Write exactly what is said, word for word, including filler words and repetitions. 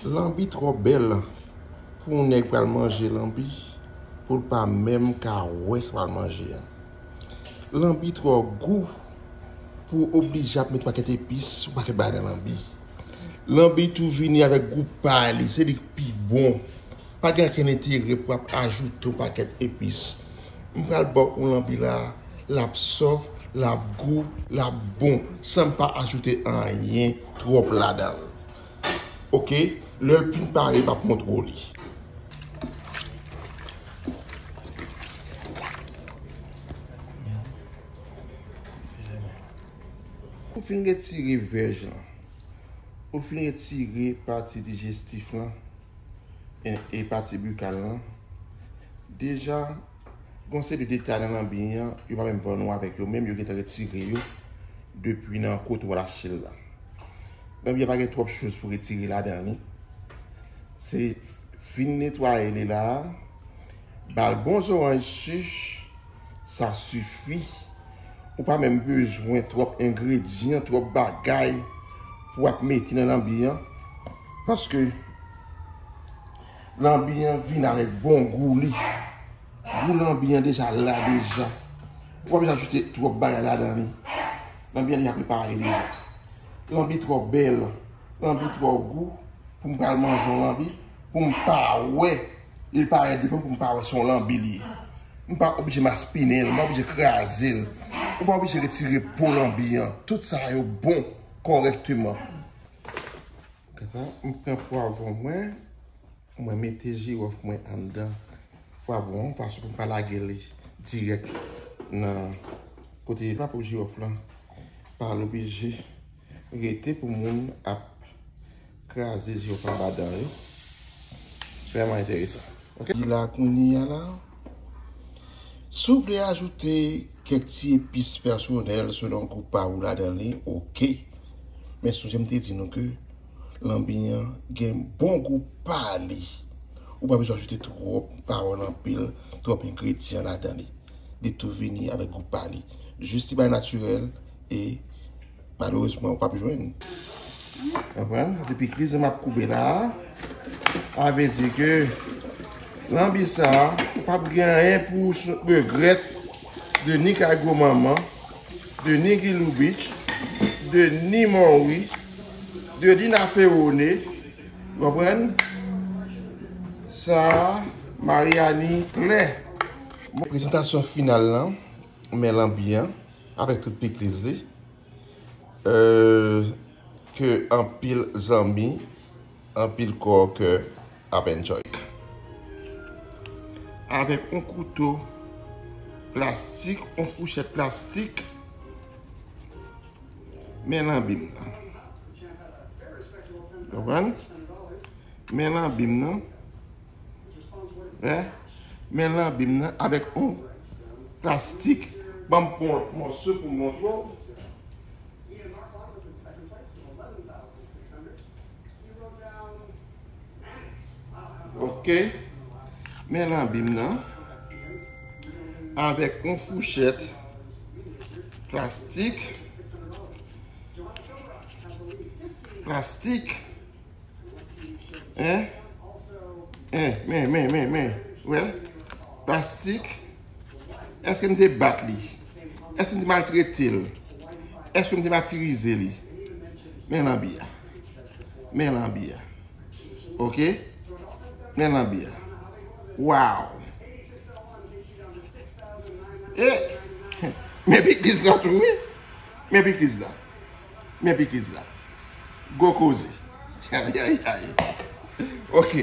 Lanbi twò bèl pou yon nèg pral manje lanbi, pou l pa menm ka wè sa pral manje an. Lanbi twò gou pou w oblije ap met pakèt epis, yon pakèt bagay nan lanbi. Lanbi tou vini avèk gou pa li, se li k pi bon. Pa gen okenn enterè pou ap ajoute yon pakèt epis. M pral ba w yon lanbi la, l ap sòf, l ap gou, l ap bon, san m pa ajoute anyen twòp ladan l. Oke, lè l fin pare, m ap montre w li. Ou fin retire vèj lan. Ou fin retire pati dijestif lan e, e pati bikal lan. Deja, gon seri de detay nan lanbi an, yo pa menm vann ou avèk yo menm, yo gentan retire yo depi nan kote w al achte l la. Lanbi an pa gen twòp choz pou retire ladan li. Se fin netwaye li la, ba l bon zoranj si, sa sifi. Ou pa menm bezwen twòp engredyan, twòp bagay pou w ap mete nan lanbi an. Paske lanbi an vin avèk bon gou li. Gou lanbi an deja la deja. Ou pa bezwen ajoute twòp bagay ladan li. Lanbi an deja prepare deja. Lanbi twò bèl, lanbi twò gou pou m pral manje yon lanbi, pou m pa wè, li parèt devan m pou m pa wè se yon lanbi li ye. M pa oblije maspinen l, m pa oblije kraze l. Ou pa oblije retire po lanbi an. Tout sa yo bon kòrèkteman. Konsa, m pran pwavwon mwen, mwen mete jiwòf mwen anndan pwavwon an, fason pou m pa lage li dirèk nan kote la pou jiwòf lan pa oblije rete pou moun ap kraze jiwòf anba dan yo. Vrèman enteresan. Oke? Li la kounye a la. Si w vle ajoute kèk ti epis pèsonèl selon gou pa ou ladan li, oke. Men sonje m te di nou ke lanbi an gen bon gou pa li. Ou pa bezwen ajoute twòp pawòl anpil, twòp engredyan ladan li. Li tou vini avèk gou pa li. Jis ti bagay natirèl e malerezman ou p ap jwenn. Konprann? Sa se pikliz m ap koube la. Sa vle di ke lanbi sa, ou p ap gen anyen pou w regrèt de ni kay gwo manman, de ni Guiloubiche, de ni Mawri, de ni Naferone. Ou konprann? Sa, Mariani klè. Bon, prezantasyon final lan, men lanbi an, avèk tout pikliz li, euh, ke anpil zanmi, anpil kò kè ap enjoy. Avèk yon kouto plastik, yon fouchèt plastik, men lanbi m nan. Konprann? Men lanbi m nan. Hein? Men lanbi m nan avèk yon plastik. Ban m pran yon mòso pou m montre w. Ok. Men lanbi m nan. Avèk yon fouchèt plastik. Plastik. Hein? Hein, men, men, men, men. Wè? Plastik. Èske m te bat li? Èske m te maltrete l? Èske m te matirize li? Men lanbi a. Men lanbi a. Ok? Men lanbi a. Wow! E, men pikliz la tou, wi. Men pikliz la. Men pikliz la. Gwo koze. Ay, ay, ay. Ok.